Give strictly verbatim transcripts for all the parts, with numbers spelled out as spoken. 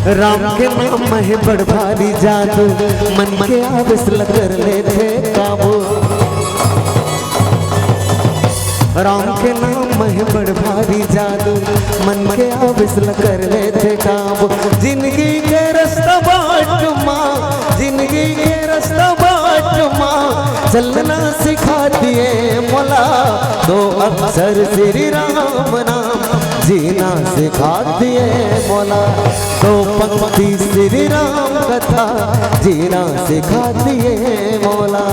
राम के नाम म हे बड़ भारी जादू, मन के आवेस ल कर लेथे काबू। राम के नाम म हे बड़ भारी जादू, मन के आवेस ल कर लेथे काबू। जिंदगी के रस्ता बाट मा, जिंदगी के रस्ता बाट मा, चलना सिखा दिए मोला। दो अक्षर श्री राम नाम, जीना सिखा दिए मोला। दो पंक्ति श्री राम कथा, जीना सिखा दिए मोला।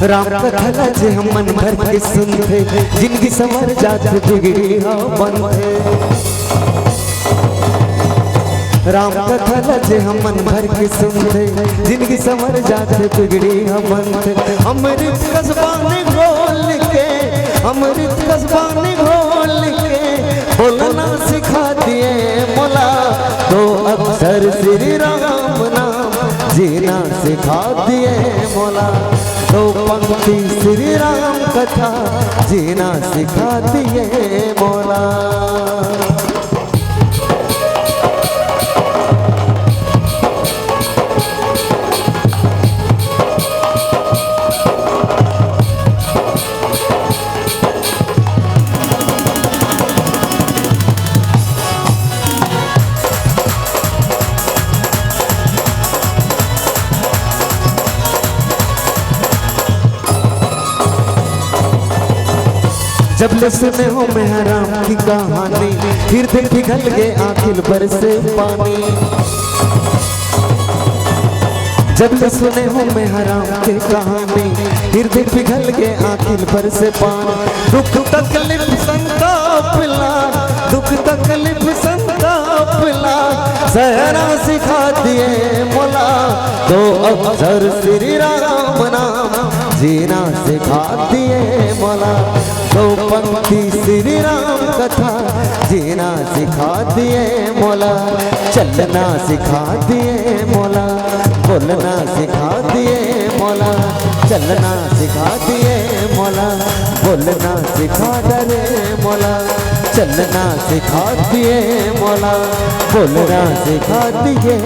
राम कथा ला जे हम मन भर के सुनथे, जिंदगी संवर जाथे, बिगड़ी ह बनथे। राम कथा ला जे हम मन भर के सुनथे, जिंदगी संवर जाथे, बिगड़ी ह बनथे। अमृत कस बानी घोल के, अमृत कस बानी घोल के, बोलना सिखा दिए मोला। दो अक्षर श्री राम नाम, जीना सिखा दिए मोला। दो पंक्ति श्री राम कथा, जीना सिखा दिए मोला। जब ले सुने हो मैं राम की कहानी, हृदय पिघल के आंखिल बरसे पानी। जब ले सुने हो मैं राम की कहानी, हृदय पिघल के आंखिल बरसे पानी। दुख तकलीफ संताप ला, दुख तकलीफ संताप ला, सहना सिखा दिए मोला। दो अक्षर श्री राम नाम, जीना सिखा दिए मोला। दो पंक्ति श्री राम कथा, जीना सिखा दिए मोला। चलना सिखा दिए मोला, बोलना सिखा दिए मोला। चलना सिखा दिए मोला, बोलना सिखा दे रे मोला। चलना सिखा दिए मोला, बोलना सिखा दिए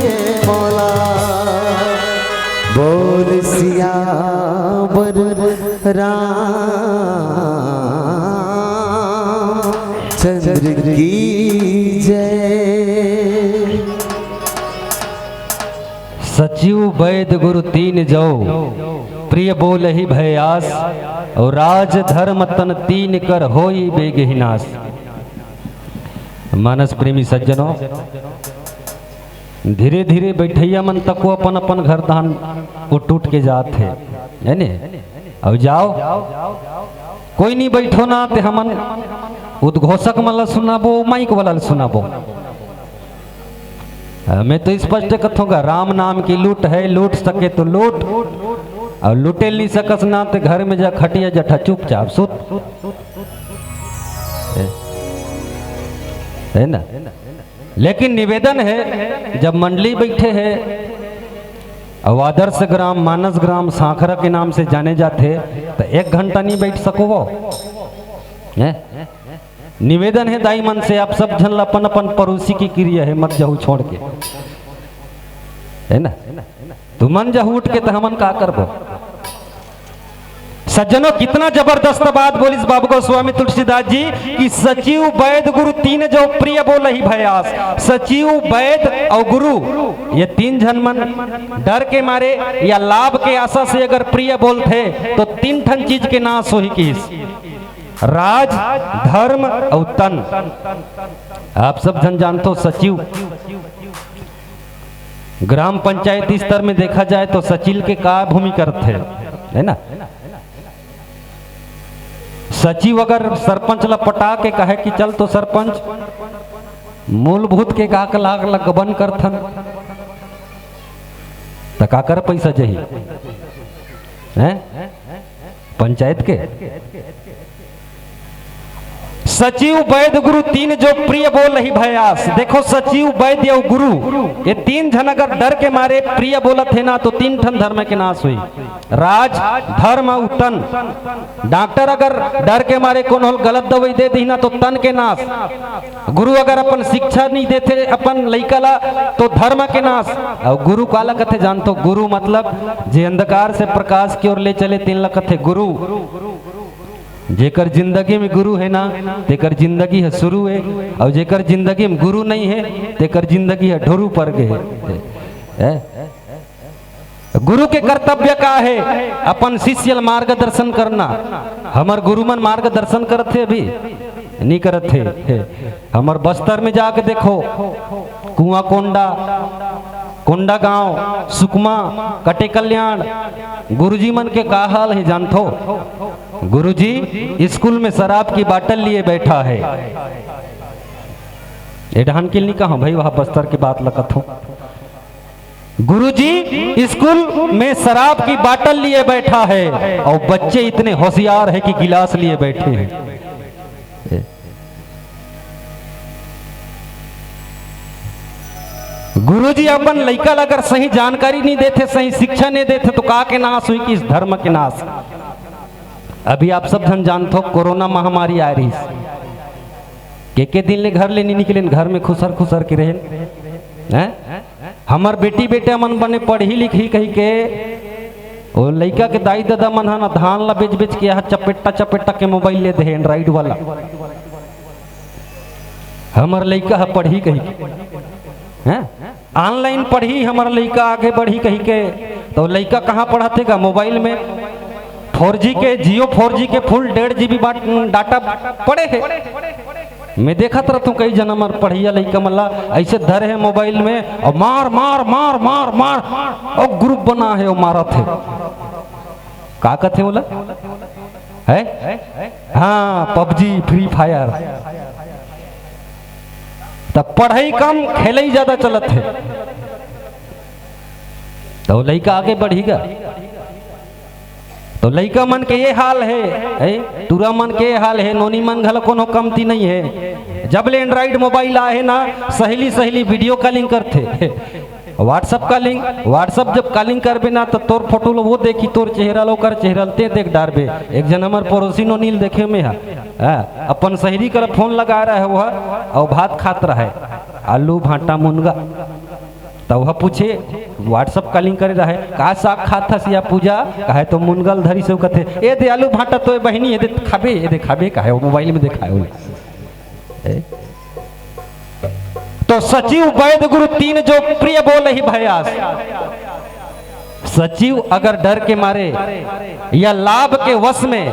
मोला। बोल सियावर रामचंद्र की जय। सचिव बैद गुरु तीन जौ, प्रिय बोलहि भय आस, और राज धर्म तन तीन कर होई बेगहि नास। मानस प्रेमी सज्जनों, धीरे-धीरे बइठइया मन तको अपन-अपन घर धान उठ-उठ के जात हे, है ने? अब जाओ, कोई नहीं बइठो ना, ते हमन उद्घोषक मन ला सुनाबो, माइक वाला ला सुनाबो। मैं तो स्पष्ट कथों गा, राम नाम की लूट है, लूट सके तो लूट, और लूटे नहीं सकस ना, ते घर में जा खटिया जठा चुपचाप सुत। है, है ना? लेकिन निवेदन है, जब मंडली बैठे है और आदर्श ग्राम, मानस ग्राम, सांखरा के नाम से जाने जाते, तो एक घंटा नहीं बैठ सको वो, हैं? निवेदन है दाई मन से, आप सब झन ला अपन अपन पड़ोसी की किरिया है, मत जाहू छोड़ के, है ना? तुमन जब उठ के त हमन का करबो? सज्जनों, कितना जबरदस्त बात बोलिस बाबू गोस्वामी तुलसीदास जी कि सचिव, वैद, गुरु तीन जौ प्रिय बोलहि भय आस। सचिव, वैद और गुरु, ये तीन झन मन डर के मारे या लाभ के आशा से अगर प्रिय बोलथे तो तीन ठन चीज के नाश होही किहिस, राज, धर्म और तन। आप सब झन जानथो सचिव, ग्राम पंचायत स्तर में देखा जाए तो सचिव के का भूमिका रथे, है ना? सचिव अगर सरपंच ला पटा के कहे कि चल तो सरपंच, मूलभूत के का का लाग लगबन करथन, त काकर पैसा जही? हैं? पंचायत के? सचिव, वैद्य, गुरु तीन जो प्रिय बोलहि भय आस। देखो, सचिव, वैद्य अउ गुरु, ये तीन झन अगर डर के मारे प्रिय बोलत हे ना, तो तीन ठन धर्म के नाश होही। राज, धर्म अउ तन। डॉक्टर अगर डर के मारे कोनो ल गलत दवाई दे दिही ना, तो तन के नाश। गुरु अगर अपन शिक्षा नहीं देथे अपन लइका ला, तो धर्म के नाश। अउ गुरु काला कथे जानथो? गुरु मतलब जे अंधकार से प्रकाश की ओर ले चले, तेन ला कथे गुरु। जेकर जिंदगी में गुरु हे ना, तेकर जिंदगी ह शुरू हे, अउ जेकर जिंदगी में गुरु नहीं हे, तेकर जिंदगी ह ढोरू पर गे हे। ए? गुरु के कर्तव्य का हे? अपन शिष्य ल मार्गदर्शन करना। हमर गुरु मन मार्गदर्शन करत हे अभी? नहीं करत हे। हमर बस्तर में जाके देखो, कुआं कोंडा, कोंडा गांव, सुकमा, कटे कल्याण, गुरुजी मन के का हाल हे जानथो? गुरुजी स्कूल में शराब की बाटल लिए बैठा हे। ए डहन के नहीं कहा भाई, वह बस्तर की बात ल कथों। गुरुजी स्कूल में शराब की बाटल लिए बैठा हे अउ बच्चे इतने होशियार हे कि गिलास लिए बैठे हे। गुरुजी अपन लइका ला अगर सही जानकारी नहीं देथे, सही शिक्षा नहीं देथे, तो का के नाश होही कि इस धर्म के नाश। अभी आप सब झन जानथो, कोरोना महामारी आय रहिस, के के दिन ले घर ले नहीं निकलेन, घर में खुसर खुसर के रहेन, हैं? हमर बेटी बेटा मन बने पढ़ही लिखही कहिके, ओ लइका के दाई ददा मन ह ना धान ला बेच बेच के, यह चपेट्टा चपेट्टा के मोबाइल ले दे हे, एंड्रॉइड वाला। हमर लइका ह पढ़ही कहिके, हैं? ऑनलाइन पढ़ही, हमर लइका आगे बढ़ही कहिके, तो लइका कहाँ पढ़त हे गा? मोबाइल में। फोर जी के, जियो फोर जी के फुल डेढ़ जीबी बाट-, डाटा पड़े हे। मैं देखत रहथों, कई झन हमर पढ़िया लइका मन ला ऐसे धरे हे मोबाइल में, अउ मार, मार, मार, मार, मार, अउ ग्रुप बना हे, अउ मारत हे। का कथे ओला? है? हाँ, पबजी, फ्री फायर। त पढ़ई कम, खेलई ज्यादा चलत हे। त लइका आगे बढ़ही गा। त लइका मन के ये हाल हे, ए, टूरा मन के ये हाल हे, नोनी मन घला कोनो कमती नहीं हे। जब ले एंड्रॉइड मोबाइल आए हे ना, सहेली सहेली वीडियो कॉलिंग करथे। WhatsApp कॉलिंग, WhatsApp जब कॉलिंग करबे ना, त तोर फोटो लो वो देखी, तोर चेहरा लो, ओकर चेहरा ल ते देख डारबे। एक झन हमर पड़ोसी नोनी ल देखे में हा, हाँ, अपन सहेली कर फोन लगा रहा हे, वह अउ भात खात रहा हे, आलू भांटा मुनगा। त वह पूछे, WhatsApp कॉलिंग करे रहा हे, "का साग खात हस या पूजा?" कहे तो मुनगा ल धरी से कथे, "ए दे आलू भांटा, तोय बहिनी, ए दे खाबे, ए दे खाबे," कहे वो मोबाइल में देखाए वो। ए? तो सचिव वैद्य गुरु तीन जो प्रिय बोलहि भय आस। सचिव अगर डर के मारे या लाभ के वश में,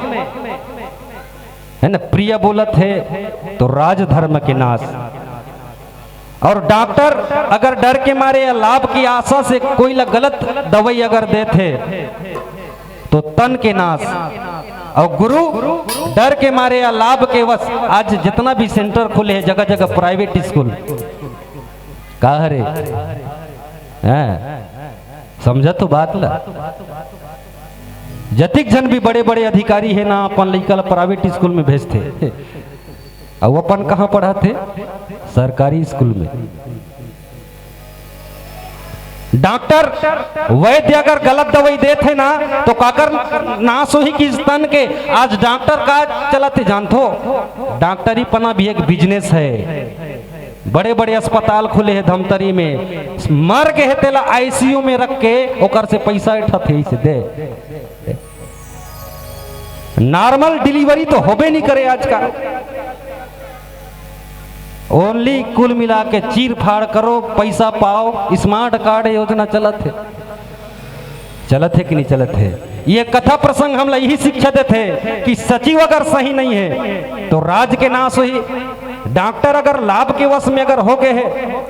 है ना, प्रिय बोलत हे तो राजधर्म के नाश। अउ डॉक्टर अगर डर के मारे या लाभ की आशा से कोई ला गलत दवाई अगर देथे तो तन के नाश। अउ गुरु डर के मारे या लाभ के वश आज जितना भी सेंटर खुले हे जगह जगह प्राइवेट स्कूल, का हरे? हैं? समझा तो बात ला। जतिक झन भी बड़े बड़े अधिकारी हे ना, अपन लइका ला प्राइवेट स्कूल में भेजथे, अउ अपन कहाँ पढ़ाथे? सरकारी स्कूल में। डॉक्टर वैद्य अगर गलत दवाई देथे ना, तो काकर नाश होही कि तन के। आज डॉक्टर का चलत हे जानथो? डॉक्टरी पना भी एक बिजनेस हे। बड़े बड़े अस्पताल खुले हे धमतरी में, मर गे हे तेला ICU में रख के ओकर से पैसा उठाथे, इसे दे। नॉर्मल डिलीवरी तो होबे नहीं करे आजकल। ओनली कुल मिला के चीर फाड़ करो, पैसा पाओ, स्मार्ट कार्ड योजना चलत हे। चलत हे कि नहीं चलत हे? ये कथा प्रसंग हमला यही शिक्षा देथे कि सचिव अगर सही नहीं हे तो राज के नाश होही, डॉक्टर अगर लाभ के वश में अगर हो गए हे,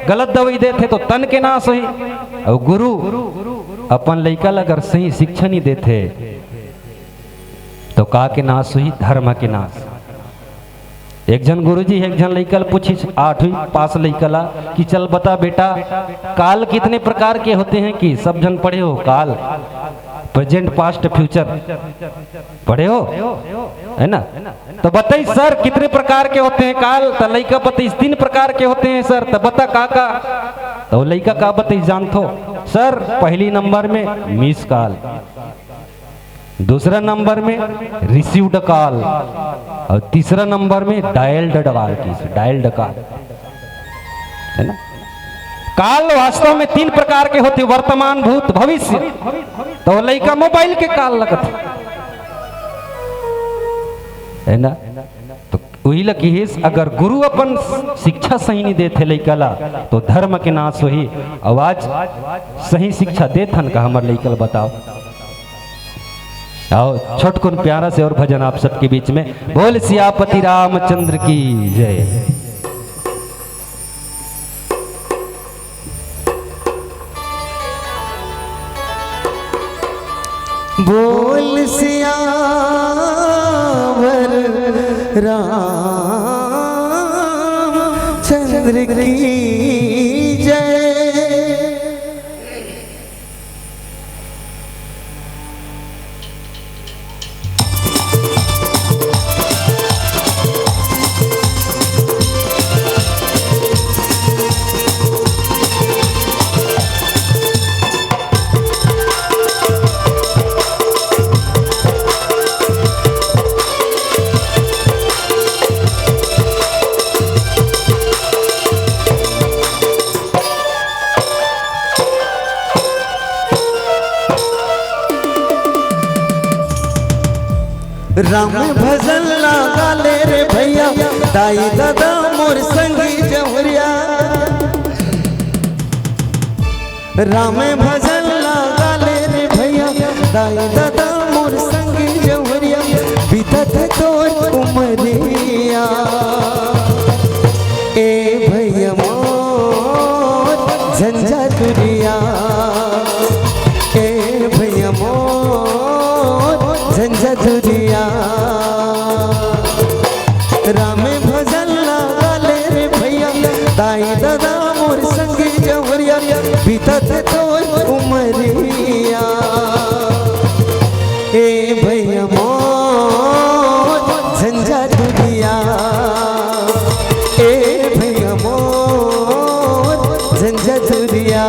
गलत दवाई देथे तो तन के नाश होही, अउ गुरु अपन लइका ला अगर सही शिक्षा नहीं देथे तो का के नाश होही? धर्म के नाश। एक झन गुरुजी एक झन लइका ल पूछिस, आठवीं पास लइका ला, कि चल बता बेटा, काल कितने प्रकार के होते हैं? कि सब झन पढ़े हो काल, प्रेजेंट, पास्ट, फ्यूचर पढ़े हो, है ना? तो बताई सर, कितने प्रकार के होते हैं काल? तो लइका बताइस, तीन प्रकार के होते हैं सर। तो बता का का? तो लइका का बताइस जानथो सर? पहली नंबर में मिस कॉल, दूसरा नंबर में रिसीव्ड कॉल और तीसरा नंबर में डायल्ड कॉल। किस डायल्ड कॉल, है ना? काल वास्तव में तीन प्रकार के होते, वर्तमान, भूत, भविष्य। तो लइका मोबाइल के काल लगत हे, है ना? तो वही ल किहिस, अगर गुरु अपन शिक्षा सही नहीं देथे लइका ला, तो धर्म के नाश होही। अउ आज सही शिक्षा देथन का हमर लइका ल, बताओ। आओ, छोटकुन प्यारा से और भजन आप सबके बीच में। बोल सियापति रामचंद्र की जय। बोल सियावर रामचंद्र की जय। राम भजन लगा ले रे भैया, दाई ददा मोर संगी जहुरिया। राम भजन लगा ले रे भैया, दाई ददा मोर संगी जहुरिया। बीतत हे तोर उमरिया, ए भैया मोर झंझटुरिया, ए भैया मोर झंझटुरिया। राम भजन लगा ले रे भैया, दाई ददा मोर संगी जहुरिया। बीतत हे तोर उमरिया, ए भैया मोर झंझटुरिया, ए भैया मोर झंझटुरिया।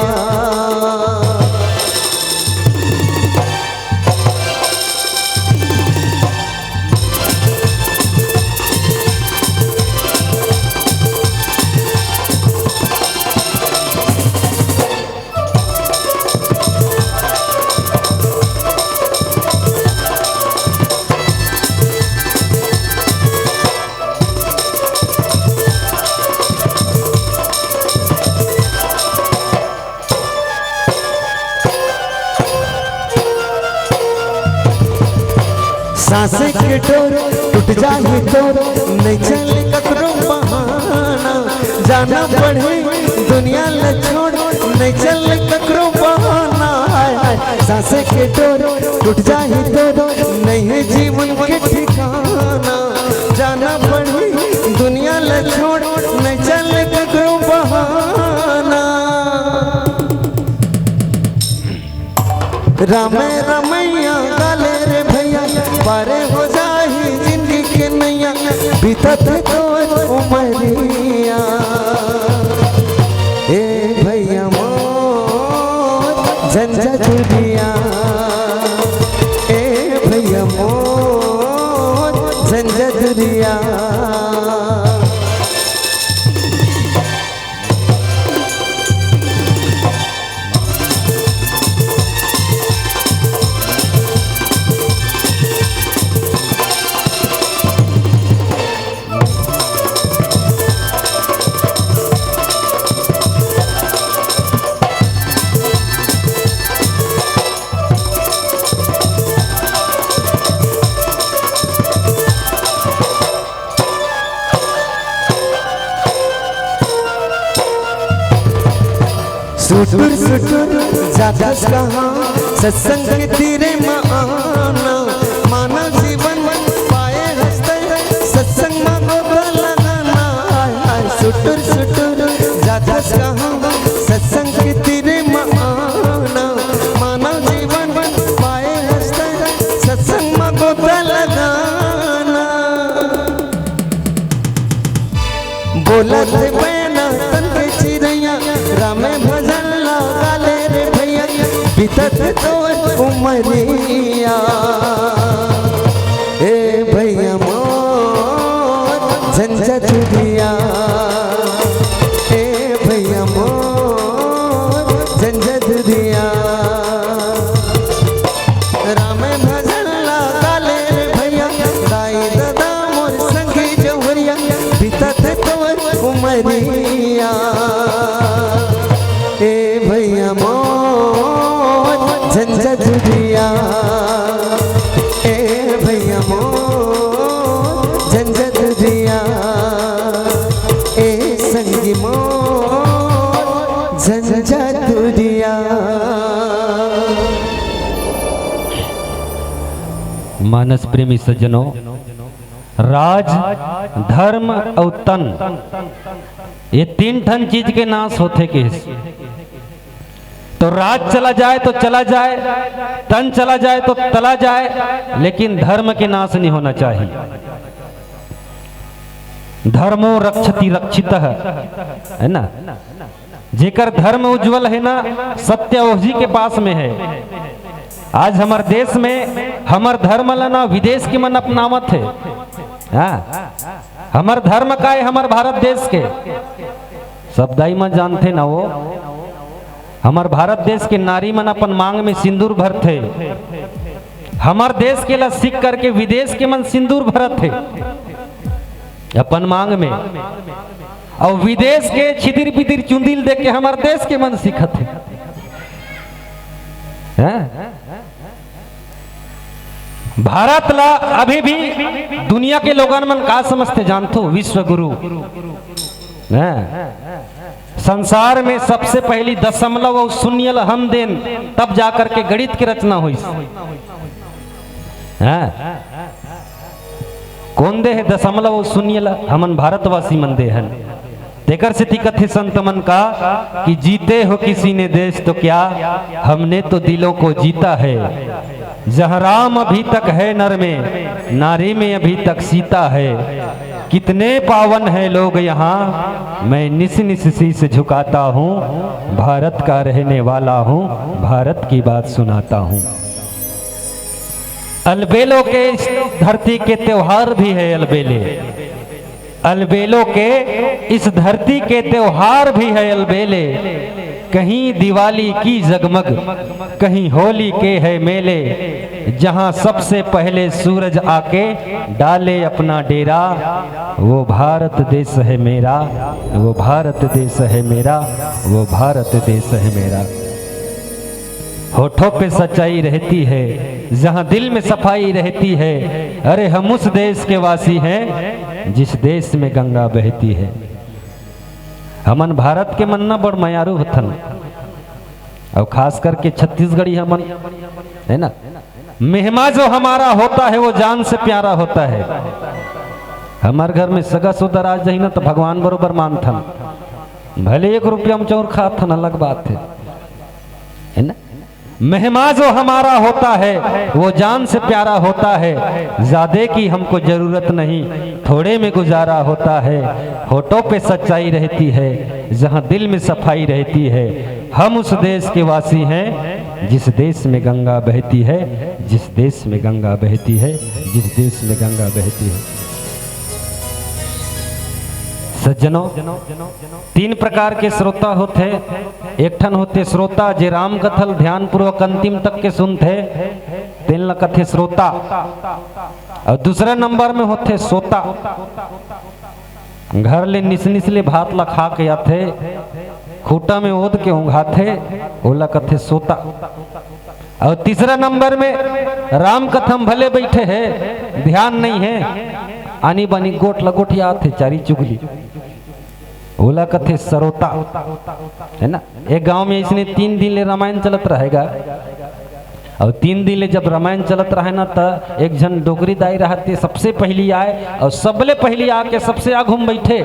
सांस के डोर टूट जाही तोर, नइ चले ककरो बहाना। जाना पड़ही दुनिया ल छोड़, नइ चले ककरो बहाना। हाय, हाय, सांस के डोर टूट जाही तोर, नइ हे जीवन के ठिकाना। जाना पड़ही दुनिया ल छोड़, नइ चले ककरो बहाना। रामे रमैया गा ले रे भैया, पारे हो जाही जिंदगी के नैया। बीतत हे तोर उमरिया, ए भैया मोर झंझटुरिया, ए भैया मोर झंझटुरिया। सुटुर सुटुर जाथस कहाँ, सत्संग के तीरे म आना। मानव जीवन पाए हस तैं, सत्संग म गोता लगा। बीतत तोर उमरिया, ए भैया मोर झंझटुरिया, ए भैया मोर झंझटुरिया। राम भजन ला गाले रे भैया, दाई ददा मोर संगी जौहरिया, बीतत तोर उमरिया। ए भैया मोर झंझटुरिया, ए भैया मोर झंझटुरिया, ए संगी मोर झंझटुरिया। मानस प्रेमी सज्जनों, राज, धर्म अउ तन, ये तीन ठन चीज के नाश होथे कहिस। तो राज चला जाए तो चला जाए, तन चला जाए तो चला जाए, लेकिन धर्म के नाश नहीं होना चाहिए। धर्मो रक्षति रक्षितः, है ना? जेकर धर्म उज्जवल है ना, सत्य ओही के पास में है। आज हमर देश में हमर धर्म ला ना विदेश के मन अपनावत हे। हाँ, हमर धर्म का है, हमर भारत देश के। सब दाई मन जानथे ना वो, हमर भारत देश के नारी मन अपन मांग में सिंदूर भरथे। हमर देश के ला सीख करके विदेश के मन सिंदूर भरत हे अपन मांग में, अउ विदेश के छिदिर बिदिर चुंदिल देख के हमर देश के मन सीखत हे। हैं? भारत ला अभी भी दुनिया के लोगन मन का समझथे जानथो? विश्व गुरु। हैं? संसार में सबसे पहली दशमलव अउ शून्य ला हम देन, तब जाकर के गणित के रचना होइस। हैं? कोन दे हे दशमलव अउ शून्य ला? हमन भारतवासी मन दे हन। तेकर सेती कथे संत मन का कि जीते हो किसी ने देश तो क्या, हमने तो दिलों को जीता है। जहाँ राम अभी तक है नर में, नारी में अभी तक सीता है। कितने पावन हैं लोग यहाँ, मैं निस निस शीश झुकाता हूँ। भारत का रहने वाला हूँ, भारत की बात सुनाता हूँ। अलबेलों के इस धरती के त्योहार भी है अलबेले। अलबेलों के इस धरती के त्योहार भी है अलबेले। कहीं दिवाली की जगमग, कहीं होली के है मेले। जहाँ सबसे पहले सूरज आके डाले अपना डेरा, वो भारत देश है मेरा, वो भारत देश है मेरा, वो भारत देश है मेरा। होठों पे सच्चाई रहती है, जहाँ दिल में सफाई रहती है। अरे हम उस देश के वासी हैं जिस देश में गंगा बहती है। हमन भारत के मन ना बड़ मयारू होथन, अउ खास करके छत्तीसगढ़ी हमन, है ना? मेहमा जो हमारा होता है वो जान से प्यारा होता है। हमर घर में सगा सुदा आ जाही ना तो भगवान बरोबर मानथन, भले एक रुपया में चाउर खाथन, अलग बात है, है ना? मेहमा जो हमारा होता है वो जान से प्यारा होता है। ज्यादा की हमको जरूरत नहीं, थोड़े में गुजारा होता है। होठों पे सच्चाई रहती है, जहाँ दिल में सफाई रहती है। हम उस देश के वासी हैं जिस देश में गंगा बहती है, जिस देश में गंगा बहती है, जिस देश में गंगा बहती है। सज्जनों, तीन प्रकार के श्रोता होथे। एक ठन होथे श्रोता जे राम कथा ल ध्यानपूर्वक अंतिम तक के सुनथे, तेन ल कथे श्रोता। अउ दूसरा नंबर में होथे सोता, घर ले निस निस ले भात ल खा के आथे, खूंटा में ओद के ओंघाथे, ओला कथे सोता। अउ तीसरा नंबर में राम कथा म भले बइठे हे, ध्यान नइ हे, आनी बानी गोठ ल गोठियाथे चारी चुगली, ओला कथे सरोता, है ना? एक गांव में इसने तीन दिन ले रामायण चलत रहेगा। अउ तीन दिन ले जब रामायण चलत रहे ना, त एक झन डोकरी दाई रहथे, सबसे पहिली आय अउ सबले पहिली आके सबसे आघू म बइठे।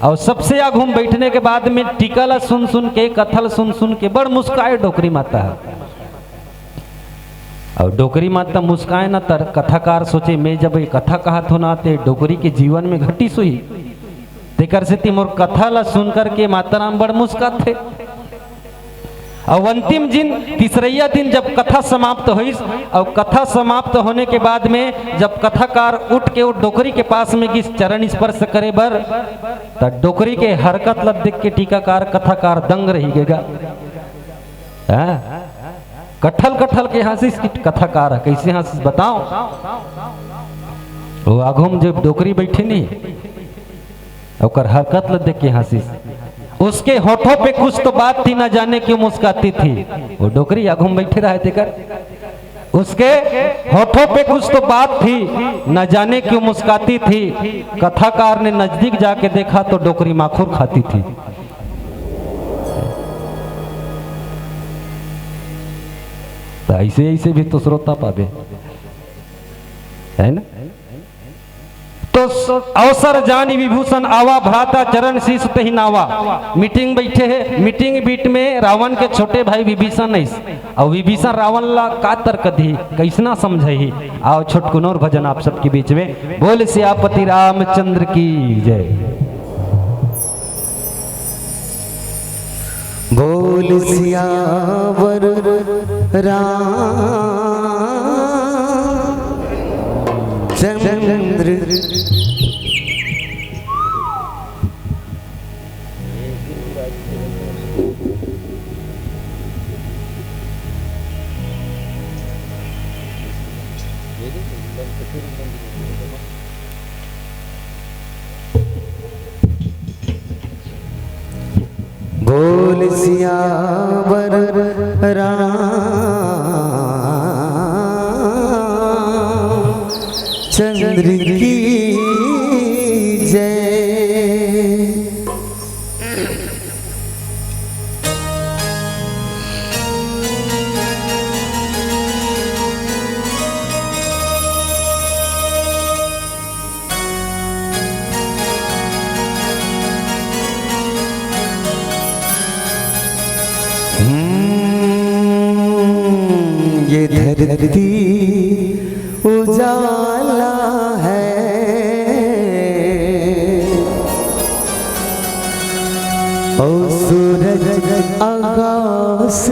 अउ सबसे आघू म बइठने के बाद में टीका ला सुन सुन के, कथा ला सुन सुन के बड़ मुस्काय डोकरी माता ह। अउ डोकरी माता मुस्काय ना, त कथाकार सोचे, मैं जब ये कथा कहत हों ना, ते डोकरी के जीवन में घटिस होही। तेकर सेती मोर कथा ला सुन करके माता राम बड़ मुस्काथे। अउ अंतिम दिन, तीसरइया दिन जब कथा समाप्त होइस, अउ कथा समाप्त होने के बाद में जब कथाकार उठ के वो डोकरी के पास में गिस चरण स्पर्श करे बर, त डोकरी के हरकत ल देख के टीकाकार कथाकार दंग रहि गे गा। हाँ? कठल कठल के हाँसिस कि कथाकार ह, कइसे हाँसिस बताओ। वो आघू म जब डोकरी बइठे नहीं, ओकर हरकत ल देख के हाँसिस। उसके होठों पे कुछ तो बात थी, ना जाने क्यों मुस्काती थी। वो डोकरी आघू म बइठे रहे तेकर, उसके होठों पे कुछ तो बात थी, ना जाने क्यों मुस्काती थी। कथाकार ने नजदीक जाके देखा तो डोकरी माखुर खाती थी। त अइसे, अइसे भी तो श्रोता पाबे, है ना? तो स-, अवसर जानी विभूषण आवा, भ्राता चरण शीश तहि नावा। मीटिंग बइठे हे, मीटिंग बीच में रावण के छोटे भाई विभीषण आइस, अउ विभीषण रावण ला का तर्क दिही, कइसना समझाही। आओ छोटकुन अउ भजन आप सबके बीच में। बोल सियापति रामचंद्र की जय। बोल सियावर रामचंद्र। बोल सियावर रामचंद्र की जय। हम्म, ये धरती उजाला है, ओ सूरज आसमां।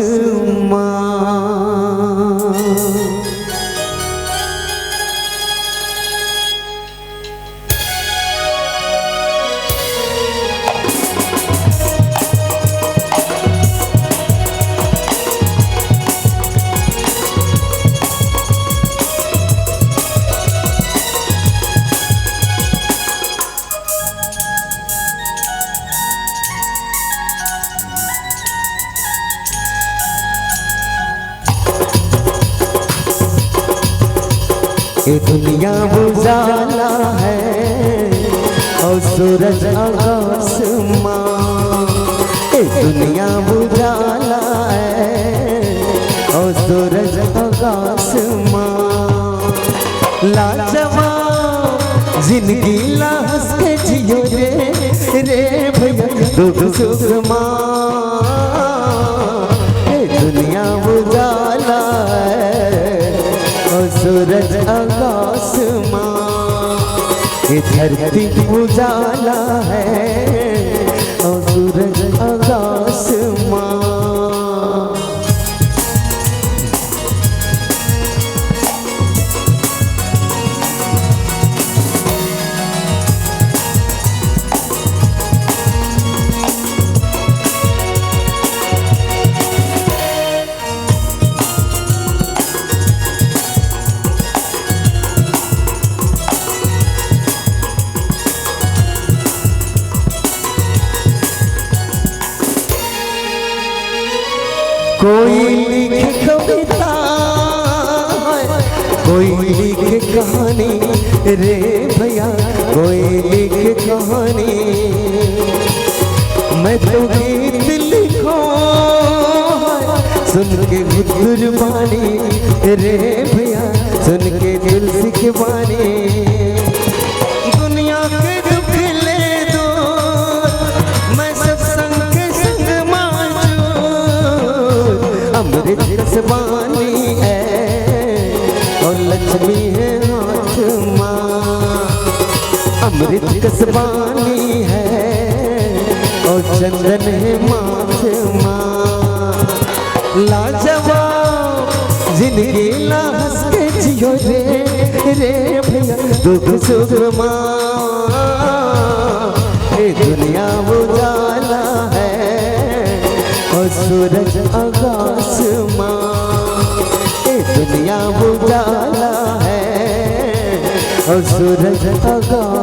ये दुनिया उजाला है और सूरज आसमां। ये दुनिया उजाला है और सूरज आसमां। लाजवाब जिंदगी ला हंस के जियो रे, रे भैया दुख सुख मा। ये दुनिया उजाला है और सूरज आसमां। ये धरती उजाला है और सूरज आसमां। कोई लिखे कविता, कोई लिखे कहानी, रे भैया कोई लिखे कहानी। मैं तो गीत लिखो सुन के गुरबानी, रे भैया सुन के तुलसी की बानी। दुनिया के दुख ले दो, मैं सत्संग के संग मांझू। अमृत कस बानी है और लक्ष्मी है हाथ मा। अमृत कस बानी है और चंदन है माथ मा। लाजवाब जिंदगी ला हंस के जियो रे, रे भैया, दुख सुख मा। ए दुनिया उजाला है और सूरज आकाश मा। ए दुनिया उजाला है और सूरज आकाश